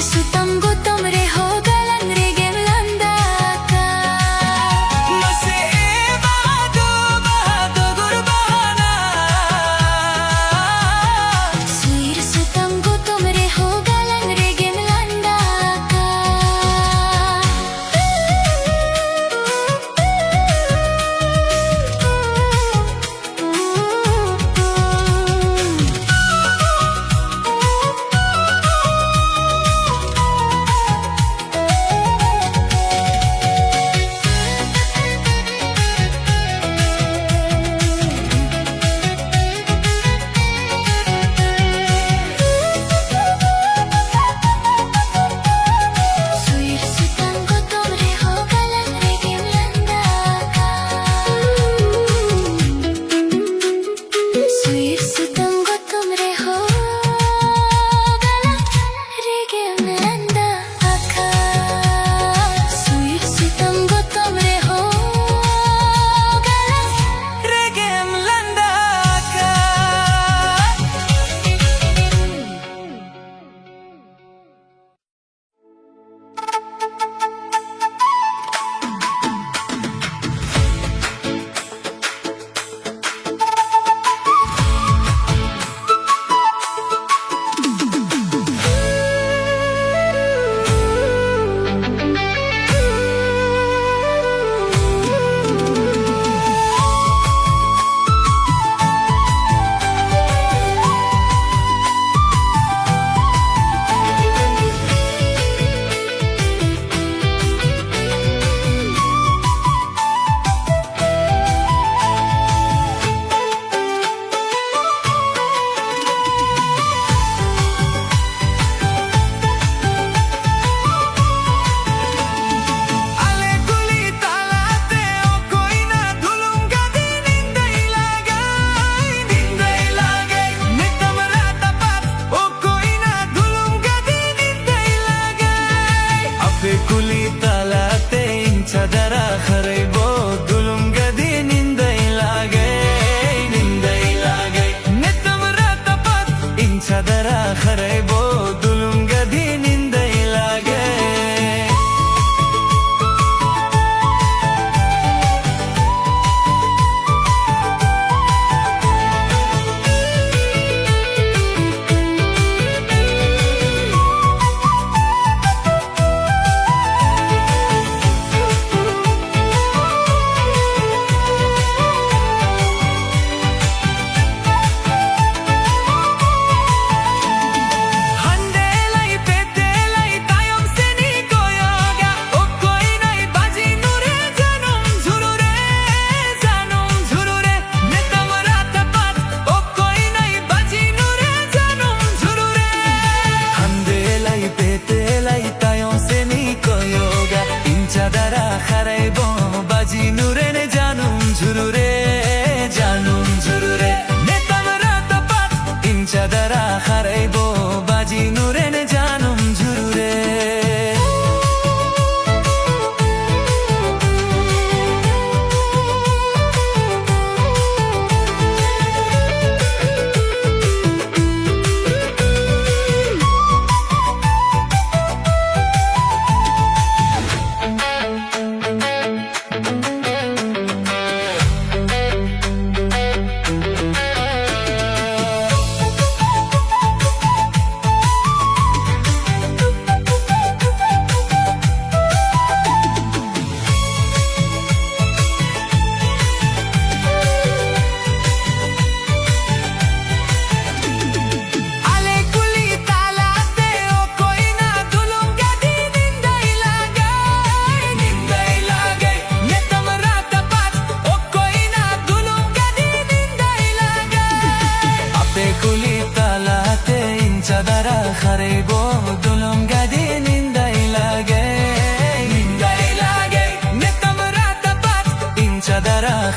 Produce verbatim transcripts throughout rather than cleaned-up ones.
ᱥᱩᱛᱟᱹᱢ ᱜᱚᱛᱚᱢ ᱨᱮᱦᱚᱸ ᱜᱟᱞᱟᱝ ᱨᱮᱜᱮᱢ ᱞᱟᱸᱫᱟ ᱟᱠᱟᱫ᱾ ᱢᱟᱥᱮ ᱮ ᱵᱟᱦᱟ ᱫᱚ ᱵᱟᱦᱟ ᱫᱚ ᱜᱩᱨ ᱵᱟᱦᱟᱱᱟ᱾ ᱥᱤᱨ ᱥᱩᱛᱟᱹᱢ ᱜᱚᱛᱚᱢ ᱨᱮᱦᱚᱸ ᱜᱟᱞᱟᱝ ᱨᱮᱜᱮᱢ ᱞᱟᱸᱫᱟ ᱟᱠᱟᱫ᱾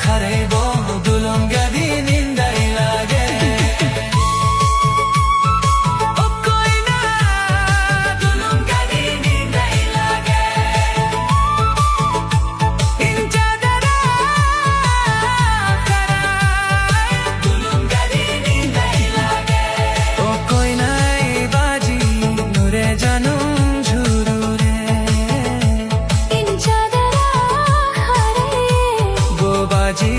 ᱠᱷᱟᱨᱟᱭ ᱵᱚ ᱫᱩᱞᱩᱢ ᱜᱟᱹᱰᱤ ᱱᱤᱱᱫᱟᱭ ᱞᱟᱜᱮ᱾ ᱚᱠᱚᱭ ᱱᱟ ᱫᱩᱞᱩᱢ ᱜᱟᱹᱰᱤ ᱱᱤᱱᱫᱟᱭ ᱞᱟᱜᱮ᱾ ᱤᱧ ᱪᱟᱫᱟᱨᱟ ᱠᱷᱟᱨᱟᱭ ᱫᱩᱞᱩᱢ ᱜᱟᱹᱰᱤ ᱱᱤᱱᱫᱟᱭ ᱞᱟᱜᱮ᱾ ᱚᱠᱚᱭ ᱱᱟᱭ ᱵᱟᱡᱤ ᱱᱩᱨᱮ ᱡᱟᱹᱱᱩᱢ ᱡᱷᱩᱨᱩ ᱨᱮ᱾ ᱤᱧ ᱪᱟᱫᱟᱨᱟ ᱠᱷᱟᱨᱟᱭ ᱵᱚ ᱵᱟᱡᱤ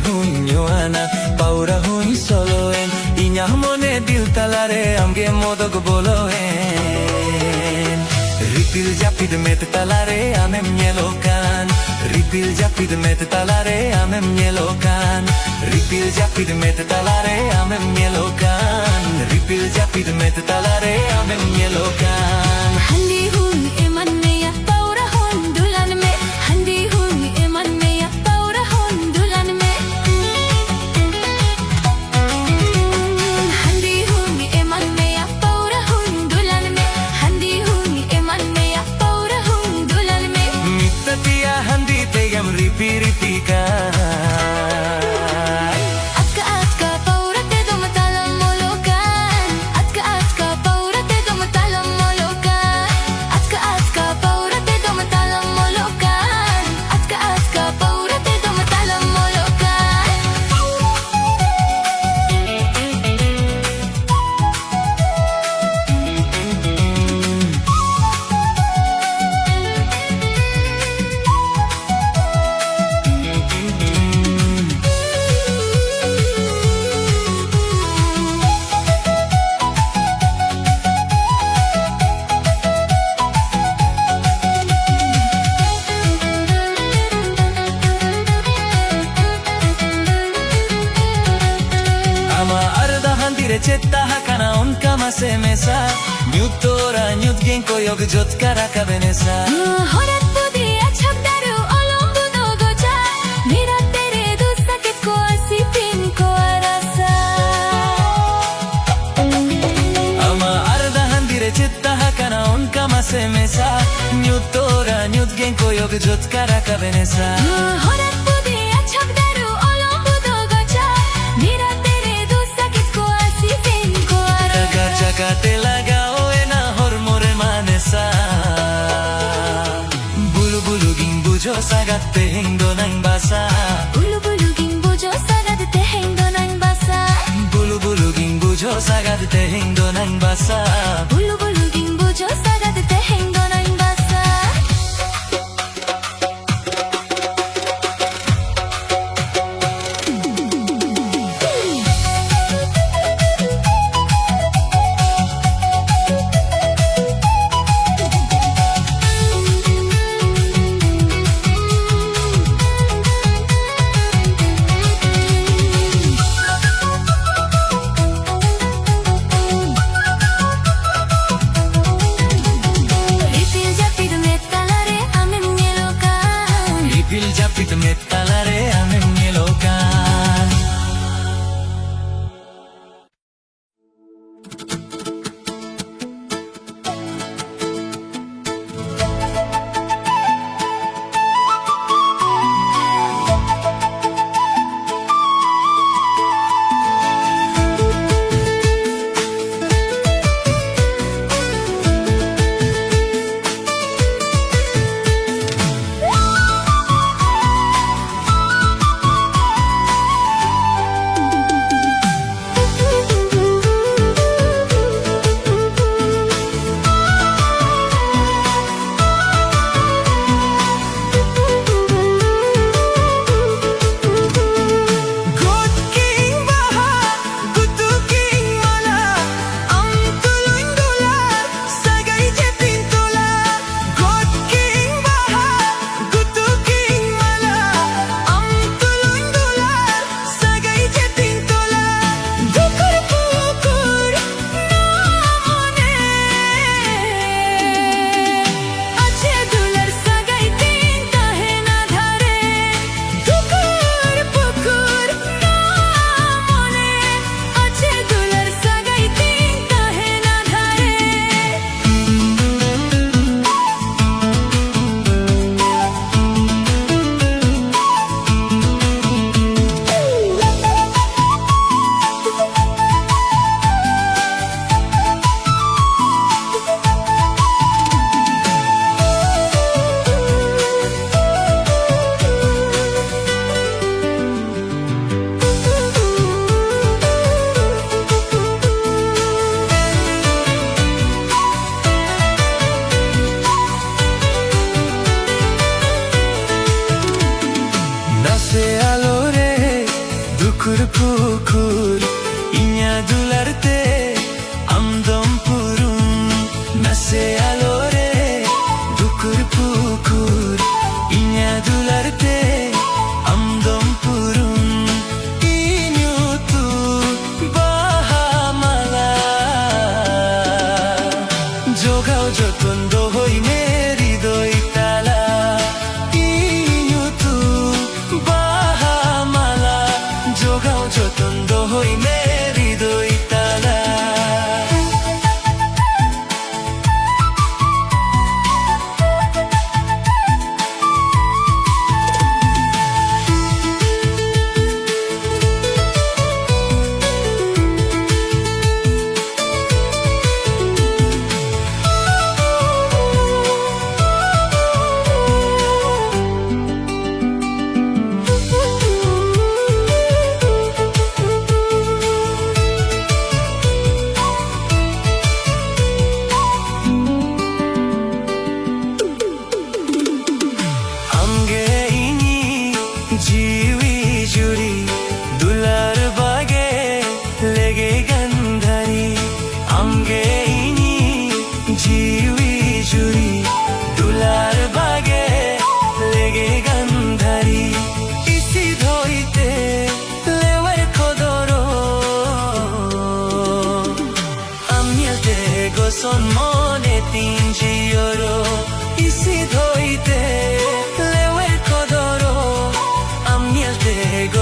ᱦᱩᱧ ᱧᱩᱣᱟᱱᱟ, ᱯᱟᱣᱨᱟ ᱦᱩᱧ ᱥᱚᱞᱚᱭᱮᱱ, ᱤᱧᱟᱜ ᱢᱚᱱᱮ ᱫᱤᱞ ᱛᱟᱞᱟᱨᱮ ᱟᱢᱜᱮ ᱢᱚᱫᱚᱠ ᱵᱚᱞᱚᱭᱮᱱ᱾ ᱨᱤᱯᱤᱞ ᱡᱟᱹᱯᱤᱫ ᱢᱮᱫ ᱛᱟᱞᱟᱨᱮ ᱟᱢᱮᱢ ᱧᱮᱞᱚᱜ ᱠᱟᱱ, ᱨᱤᱯᱤᱞ ᱡᱟᱹᱯᱤᱫ ᱢᱮᱫ ᱛᱟᱞᱟᱨᱮ ᱟᱢᱮᱢ ᱧᱮᱞᱚᱜ ᱠᱟᱱ, ᱨᱤᱯᱤᱞ ᱡᱟᱹᱯᱤᱫ ᱢᱮᱫ ᱛᱟᱞᱟᱨᱮ ᱟᱢᱮᱢ ᱧᱮᱞᱚᱜ ᱠᱟᱱ, ᱨᱤᱯᱤᱞ ᱡᱟᱹᱯᱤᱫ ᱢᱮᱫ ᱛᱟᱞᱟᱨᱮ ᱟᱢᱮᱢ ᱧᱮᱞᱚᱜ ᱠᱟᱱ᱾ ᱦᱟᱺᱰᱤ ᱦᱩᱧ ᱮᱢᱟᱱ ᱢᱮᱭᱟ, ᱯᱟᱣᱨᱟ ᱦᱚᱸᱧ ᱫᱩᱞᱟᱱ ᱢᱮ, ᱦᱟᱺᱰᱤ ᱦᱩᱧ ᱮᱢᱟᱱ ᱢᱮᱭᱟ, ᱯᱟᱣᱨᱟ ᱦᱚᱸᱧ ᱫᱩᱞᱟᱱ ᱢᱮ᱾ ᱦᱟᱺᱰᱤ ᱦᱩᱧ ᱮᱢᱟᱱ ᱢᱮᱭᱟ, ᱯᱟᱣᱨᱟ ᱦᱚᱸᱧ ᱫᱩᱞᱟᱱ ᱢᱮ, ᱦᱟᱺᱰᱤ ᱦᱩᱧ ᱮᱢᱟᱱ ᱢᱮᱭᱟ, ᱯᱟᱣᱨᱟ ᱦᱚᱸᱧ ᱫᱩᱞᱟᱱ ᱢᱮ᱾ ᱢᱤᱫ ᱛᱟᱹᱯᱤᱭᱟ ᱦᱟᱺᱰᱤ ᱛᱮᱜᱮᱢ ᱨᱤᱯᱤ ᱨᱤᱯᱤ ᱠᱟᱱ᱾ ᱟᱛᱠᱟ ᱟᱛᱠᱟ ᱯᱟᱣᱨᱟ ᱛᱮᱫᱚᱢ ᱛᱟᱞᱚᱢ ᱢᱚᱞᱚᱜ ᱠᱟᱱ, ᱟᱛᱠᱟ ᱟᱛᱠᱟ ᱯᱟᱣᱨᱟ ᱛᱮᱫᱚᱢ ᱛᱟᱞᱚᱢ ᱢᱚᱞᱚᱜ ᱠᱟᱱ, ᱟᱛᱠᱟ ᱟᱛᱠᱟ ᱯᱟᱣᱨᱟ ᱛᱮᱫᱚᱢ ᱛᱟᱞᱚᱢ ᱢᱚᱞᱚᱜ ᱠᱟᱱ, ᱟᱛᱠᱟ ᱟᱛᱠᱟ ᱯᱟᱣᱨᱟ ᱛᱮᱫᱚᱢ ᱛᱟᱞᱚᱢ ᱢᱚᱞᱚᱜ ᱠᱟᱱ᱾ ᱟᱢᱟᱜ ᱟᱨᱫᱟ ᱦᱟᱺᱰᱤ ᱨᱮ ᱪᱮᱫ ᱛᱟᱦᱮᱸ ᱠᱟᱱᱟ ᱚᱱᱠᱟ ᱢᱟᱥᱮ ᱢᱮᱥᱟ? ᱧᱩᱛ ᱛᱚᱨᱟ ᱧᱩᱛ ᱜᱮᱧ ᱠᱚᱭᱚᱜ ᱡᱚᱛᱠᱟ ᱨᱟᱠᱟᱵ ᱮᱱᱮᱥᱟ᱾ ᱦᱚᱨᱟᱛ ᱯᱩᱫᱤ ᱟᱪᱷᱟᱠ ᱫᱟᱨᱩ ᱚᱞᱚᱢ ᱵᱩᱫᱚ ᱜᱚᱪᱟ, ᱢᱤᱨᱟ ᱛᱮᱨᱮ ᱫᱩᱥᱟ ᱠᱮᱛ ᱠᱚ ᱟᱥᱤ ᱯᱤᱱ ᱠᱚ ᱟᱨᱟᱥᱟ᱾ ᱟᱢᱟᱜ ᱟᱨᱫᱟ ᱦᱟᱺᱰᱤ ᱨᱮ ᱪᱮᱫ ᱛᱟᱦᱮᱸ ᱠᱟᱱᱟ ᱚᱱᱠᱟ ᱢᱟᱥᱮ ᱢᱮᱥᱟ? ᱧᱩᱛ ᱛᱚᱨᱟ ᱧᱩᱛ ᱜᱮᱧ ᱠᱚᱭᱚᱜ ᱡᱚᱛᱠᱟ ᱨᱟᱠᱟᱵ ᱮᱱᱮᱥᱟ᱾ ᱦᱚᱨᱟᱛ ᱯᱩᱫᱤ ᱟᱪᱷᱟᱠ ᱫᱟᱨᱩ ᱚᱞᱚᱢ ᱵᱩᱫᱚ ᱜᱚᱪᱟ, ᱢᱤᱨᱟ ᱛᱮᱨᱮ ᱫᱩᱥᱟ ᱠᱮᱛ ᱠᱚ ᱟᱥᱤ ᱯᱤᱱ ᱠᱚ ᱟᱨᱟᱥᱟ᱾ ᱪᱟᱠᱟ ᱪᱟᱠᱟᱛᱮ ᱞᱟᱜᱟᱣ ᱮᱱᱟ ᱦᱚᱲᱢᱚ ᱨᱮ ᱢᱟᱱᱮᱥᱟ᱾ ᱵᱩᱞᱩ ᱵᱩᱞᱩ ᱜᱤᱧ ᱵᱩᱡᱷᱟᱹᱣ ᱥᱟᱜᱟᱫ ᱛᱮᱦᱮᱧ ᱫᱚ ᱱᱟᱝ ᱵᱟᱥᱟ᱾ ᱵᱩᱞᱩ ᱵᱩᱞᱩ ᱜᱤᱧ ᱵᱩᱡᱷᱟᱹᱣ ᱥᱟᱜᱟᱫ ᱛᱮᱦᱮᱧ ᱫᱚ ᱱᱟᱝ ᱵᱟᱥᱟ᱾ ᱵᱩᱞᱩ ᱵᱩᱞᱩ ᱜᱤᱧ ᱵᱩᱡᱷᱟᱹᱣ ᱥᱟᱜᱟᱫ ᱛᱮᱦᱮᱧ ᱫᱚ ᱱᱟᱝ ᱵᱟᱥᱟ᱾ ᱵᱩᱞᱩ ᱵᱩᱞᱩ ᱜᱤᱧ ᱵᱩᱡᱷᱟᱹᱣ ᱥᱟᱜᱟᱫ ᱛᱮᱦᱮᱧ ᱫᱚ ᱱᱟᱝ ᱵᱟᱥᱟ᱾ ᱢᱮᱫ ᱛᱟᱞᱟᱨᱮ ᱟᱢᱮᱢ ᱧᱮᱞᱚᱜ ᱠᱟᱱ᱾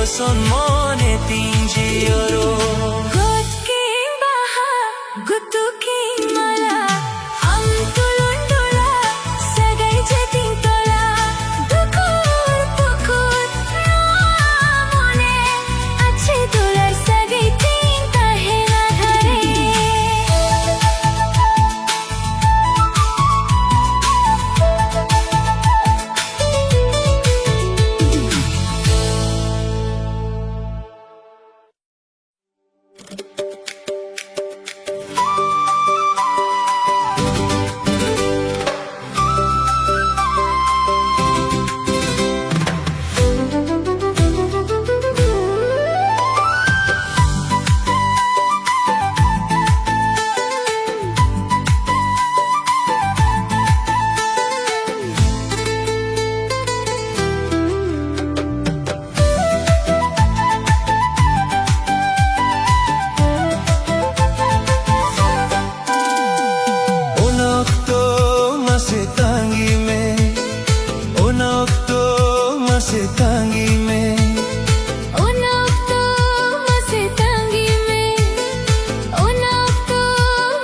ᱥᱚᱱ ᱢᱚᱱᱮ ᱛᱤᱧ ᱡᱤᱭᱚᱨᱚ᱾ ᱜᱚᱫ ᱠᱤᱧ ᱵᱟᱦᱟ, ᱜᱩᱛᱩ ᱠᱤᱧ ᱢᱟᱞᱟ, ᱟᱢ ᱛᱩᱞᱩᱧ ᱰᱚᱞᱟ, ᱥᱟᱹᱜᱟᱹᱭ ᱡᱟᱹᱛᱤᱧ ᱛᱚᱞᱟ᱾ ᱫᱩᱠᱩᱨ ᱯᱩᱠᱩᱨ ᱱᱚᱣᱟ ᱢᱚᱱᱮ, ᱟᱪᱪᱷᱟ ᱫᱩᱞᱟᱹᱲ ᱥᱟᱹᱜᱟᱹᱭ ᱛᱤᱧ ᱛᱟᱦᱮᱱᱟ ᱫᱷᱟᱨᱮ᱾ ᱩᱱ ᱚᱠᱛᱚ ᱢᱟᱥᱮ ᱛᱟᱺᱜᱤ ᱢᱮ, ᱩᱱ ᱚᱠᱛᱚ ᱢᱟᱥᱮ ᱛᱟᱺᱜᱤ ᱢᱮ᱾ ᱩᱱ ᱚᱠᱛᱚ ᱢᱟᱥᱮ ᱛᱟᱺᱜᱤ ᱢᱮ, ᱩᱱ ᱚᱠᱛᱚ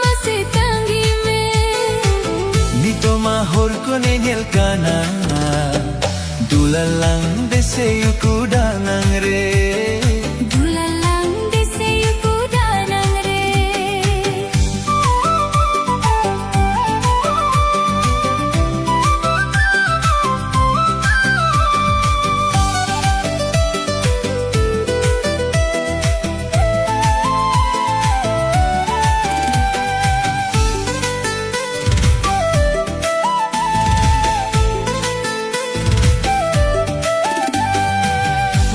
ᱢᱟᱥᱮ ᱛᱟᱺᱜᱤ ᱢᱮ᱾ ᱱᱤᱛᱚᱜ ᱢᱟ ᱦᱚᱨ ᱠᱚᱱᱮ ᱧᱮᱞ ᱠᱟᱱᱟ, ᱫᱩᱞᱟᱞᱟᱝ ᱫᱮᱥᱮᱭᱩ ᱠᱩᱰᱟ ᱱᱟᱝ ᱨᱮ᱾ ᱫᱩᱞᱟᱞᱟᱝ ᱫᱮᱥᱮᱭᱩ ᱠᱩᱰᱟ ᱱᱟᱝ ᱨᱮ᱾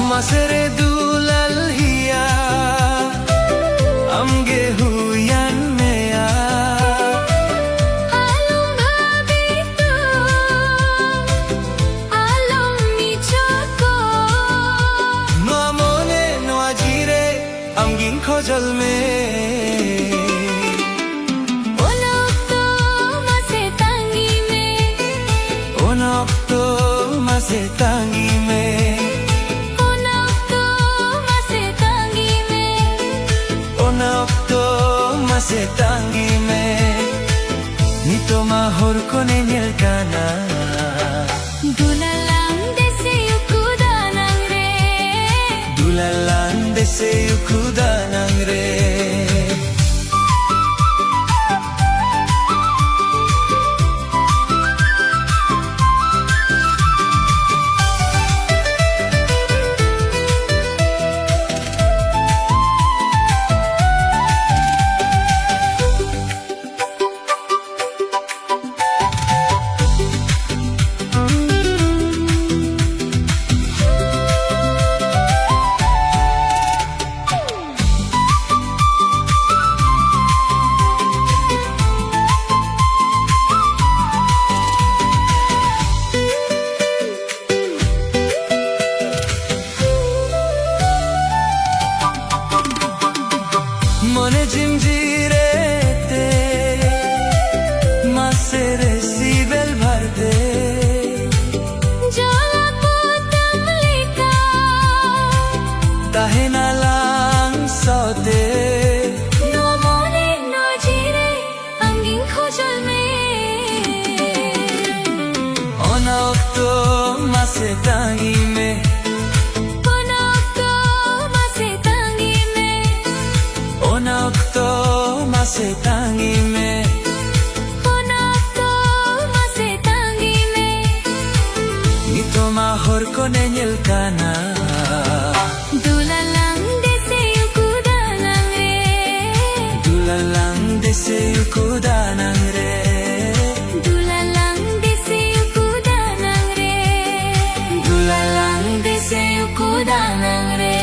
ᱢᱟᱥᱮᱨᱮ ᱫᱩᱞᱟᱞ ᱦᱤᱭᱟ, ᱟᱢᱜᱮ ᱦᱩᱭᱟᱱ ᱢᱮᱭᱟ᱾ ᱟᱞᱚᱢ ᱵᱷᱟᱵᱤᱛᱚᱜ, ᱟᱞᱚᱢ ᱢᱤᱪᱷᱟᱹᱠᱚᱜ᱾ ᱱᱚᱣᱟ ᱢᱚᱱᱮ, ᱱᱚᱣᱟ ᱡᱤᱣᱤᱨᱮ ᱟᱢᱜᱤᱧ ᱠᱷᱚᱡᱚᱞ ᱢᱮ᱾ ᱩᱱ ᱚᱠᱛᱚ ᱢᱟᱥᱮ ᱛᱟᱺᱜᱤ ᱢᱮ᱾ ᱩᱱ ᱚᱠᱛᱚ ᱢᱟᱥᱮ ᱛᱟᱺᱜᱤ ᱢᱮ᱾ ᱩᱱ ᱚᱠᱛᱚ ᱦᱚᱨ ᱠᱚ ᱧᱮᱧᱮᱞ ᱠᱟᱱᱟ᱾ ᱫᱩᱞᱟᱞᱟᱝ ᱫᱮᱥᱮ ᱩᱠᱩ ᱫᱟᱱᱟᱝ ᱨᱮ᱾ ᱫᱩᱞᱟᱞᱟᱝ ᱫᱮᱥᱮ ᱩᱠᱩ ᱫᱟᱱᱟᱝ ᱨᱮ᱾ ᱢᱚᱱᱮ ᱡᱤᱢᱡᱤᱨᱮ ᱛᱮ ᱢᱟᱥᱮ ᱨᱮ ᱥᱤᱵᱮᱞ ᱵᱷᱟᱨᱛᱮ ᱡᱚᱞᱟ ᱯᱚᱛᱟᱢ ᱞᱮᱠᱟ ᱛᱟᱦᱮᱱᱟᱞᱟᱝ ᱥᱟᱶᱛᱮ᱾ ᱱᱚᱣᱟ ᱢᱚᱱᱮ ᱱᱚᱣᱟ ᱡᱤᱣᱤ ᱨᱮ ᱟᱢᱜᱤᱧ ᱠᱷᱚᱡᱚᱜ ᱢᱮ᱾ ᱚᱱᱟ ᱚᱠᱛᱚ ᱢᱟᱥᱮ ᱛᱟᱺᱜᱤ ᱢᱮ᱾ ᱚᱱᱟ ᱚᱠᱛᱚ ᱢᱟᱥᱮ ᱛᱟᱺᱜᱤ ᱢᱮ᱾ ᱚᱱᱟ ᱚᱠᱛᱚ ᱢᱟᱥᱮ ᱛᱟᱺᱜᱤ ᱢᱮ᱾ ᱚᱱᱟ ᱚᱠᱛᱚ ᱢᱟᱥᱮ ᱛᱟᱺᱜᱤ ᱢᱮ᱾ ᱱᱤᱛᱚᱜ ᱢᱟ ᱦᱚᱨ ᱠᱚ ᱧᱮᱧᱮᱞ ᱠᱟᱱᱟ᱾ ᱫᱩᱞᱟᱞᱟᱝ ᱫᱮᱥᱮ ᱩᱠᱩ ᱫᱟᱱᱟᱝ ᱨᱮ᱾ ᱫᱩᱞᱟᱞᱟᱝ ᱫᱮᱥᱮ ᱩᱠᱩ ᱫᱟᱱᱟᱝ ᱨᱮ᱾ ᱫᱩᱞᱟᱞᱟᱝ ᱫᱮᱥᱮ ᱩᱠᱩ ᱫᱟᱱᱟᱝ ᱨᱮ᱾ ᱫᱩᱞᱟᱞᱟᱝ ᱫᱮᱥᱮ ᱩᱠᱩ ᱫᱟᱱᱟᱝ ᱨᱮ᱾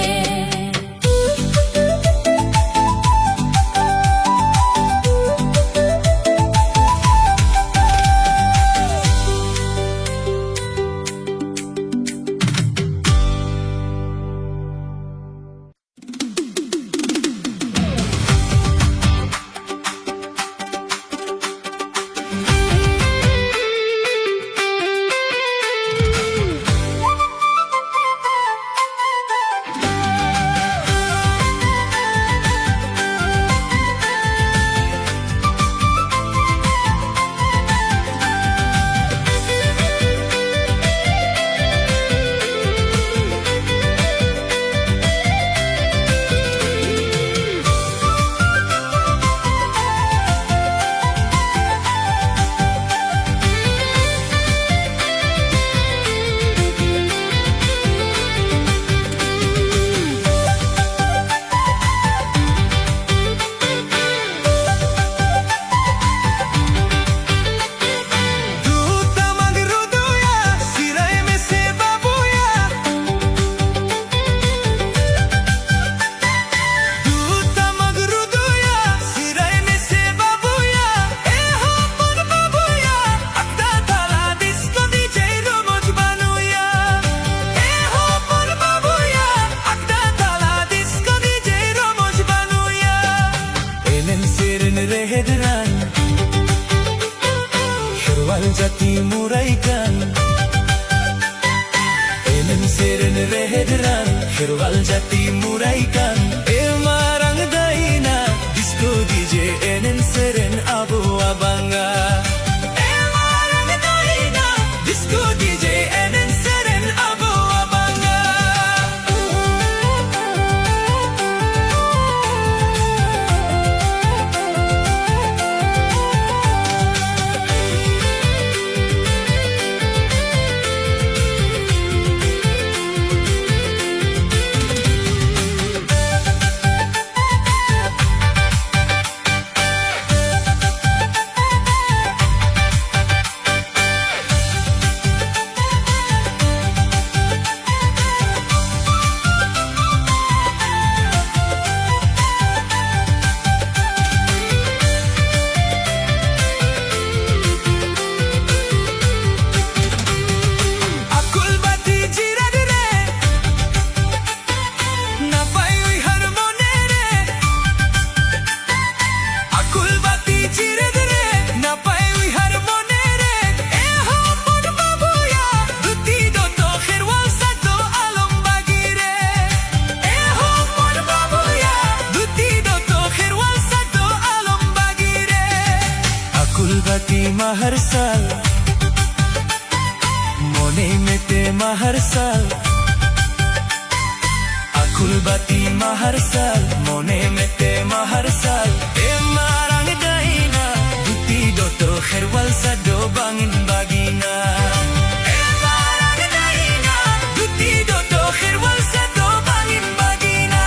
ᱥᱮᱨᱮᱧ ᱨᱮᱦᱮᱫ ᱨᱟᱱ, ᱠᱷᱮᱨᱣᱟᱞ ᱡᱟᱹᱛᱤ ᱢᱩᱨᱟᱹᱭ ᱠᱟᱱ, ᱮ ᱢᱟᱨᱟᱝ ᱫᱟᱹᱭᱱᱟ, ᱰᱤᱥᱠᱳ ᱰᱤᱡᱮ ᱮᱱᱮᱡ ᱥᱮᱨᱮᱧ ᱟᱵᱚᱣᱟᱜ ᱵᱟᱝᱟ᱾ ᱮ ᱢᱟᱨᱟᱝ ᱫᱟᱹᱭᱱᱟ, ᱰᱤᱥᱠᱳ ᱰᱤᱡᱮ ᱮᱱᱮᱡ ᱥᱮᱨᱮᱧ ᱟᱵᱚᱣᱟᱜ ᱵᱟᱝᱟ᱾ ᱟᱠᱩᱞ ᱵᱟᱹᱛᱤ ᱡᱤᱨᱟᱹᱫ ᱨᱮ, ᱱᱟᱯᱟᱭ ᱩᱭᱦᱟᱹᱨ ᱢᱚᱱᱮ ᱨᱮ᱾ ᱟᱠᱩᱞ ᱵᱟᱹᱛᱤ ᱡᱤᱨᱟᱹᱫ ᱨᱮ, ᱱᱟᱯᱟᱭ ᱩᱭᱦᱟᱹᱨ ᱢᱚᱱᱮ ᱨᱮ᱾ ᱮ ᱦᱚᱯᱚᱱ ᱵᱟᱹᱵᱩᱭᱟ, ᱫᱷᱩᱛᱤ ᱫᱚᱛᱚ ᱠᱷᱮᱨᱣᱟᱞ ᱥᱟᱡᱽ ᱫᱚ ᱟᱞᱚᱢ ᱵᱟᱹᱜᱤ ᱨᱮ᱾ ᱮ ᱦᱚᱯᱚᱱ ᱵᱟᱹᱵᱩᱭᱟ, ᱫᱷᱩᱛᱤ ᱫᱚᱛᱚ ᱠᱷᱮᱨᱣᱟᱞ ᱥᱟᱡᱽ ᱫᱚ ᱟᱞᱚᱢ ᱵᱟᱹᱜᱤ ᱨᱮ᱾ ᱟᱠᱩᱞ ᱵᱟᱹᱛᱤ ᱢᱟᱦᱟᱨᱥᱟᱞ, ᱢᱚᱱᱮ ᱢᱮᱛᱮ ᱢᱟᱦᱟᱨᱥᱟᱞ᱾ ᱟᱠᱩᱞ ᱵᱟᱹᱛᱤ ᱢᱟᱦᱟᱨᱥᱟᱞ, ᱢᱚᱱᱮ ᱢᱮᱛᱮ ᱢᱟᱦᱟᱨᱥᱟᱞ᱾ ᱮ ᱢᱟᱨᱟᱝ ᱫᱟᱹᱭᱱᱟ, ᱫᱷᱩᱛᱤ ᱫᱚᱛᱚ ᱠᱷᱮᱨᱣᱟᱞ ᱥᱟᱡᱽ ᱫᱚ ᱵᱟᱝ ᱤᱧ ᱵᱟᱹᱜᱤᱱᱟ᱾ ᱮ ᱢᱟᱨᱟᱝ ᱫᱟᱹᱭᱱᱟ, ᱫᱷᱩᱛᱤ ᱫᱚᱛᱚ ᱠᱷᱮᱨᱣᱟᱞ ᱥᱟᱡᱽ ᱫᱚ ᱵᱟᱝ ᱤᱧ ᱵᱟᱹᱜᱤᱱᱟ᱾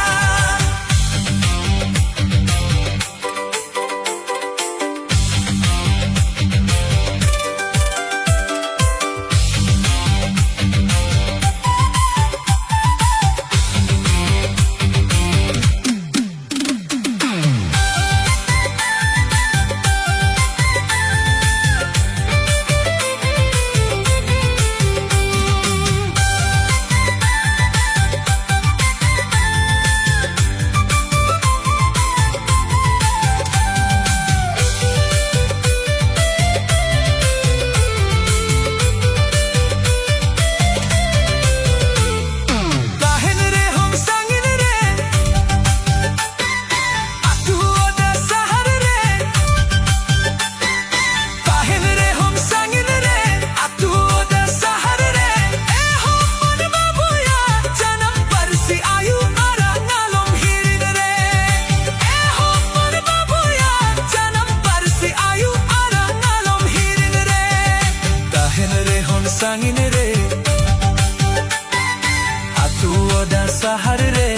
ᱰᱟᱦᱟᱨ ᱨᱮ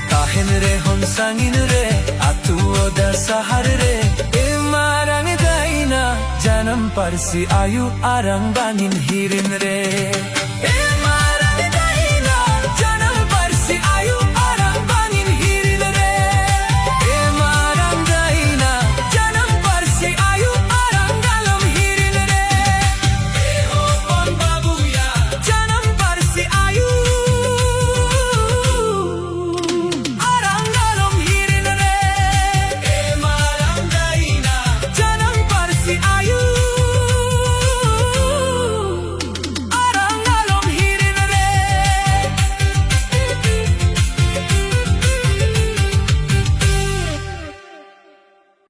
ᱛᱟᱦᱮᱱ ᱨᱮᱦᱚᱸ ᱥᱟᱺᱜᱤᱧ ᱨᱮ, ᱟᱹᱛᱩ ᱚᱫᱟ ᱥᱟᱦᱟᱨ ᱨᱮ, ᱮ ᱢᱟᱨᱟᱝ ᱫᱟᱹᱭᱱᱟ, ᱡᱟᱱᱟᱢ ᱯᱟᱹᱨᱥᱤ ᱟᱭᱳ ᱟᱨᱟᱝ ᱵᱟᱝᱤᱱ ᱦᱤᱨᱤᱱ ᱨᱮ᱾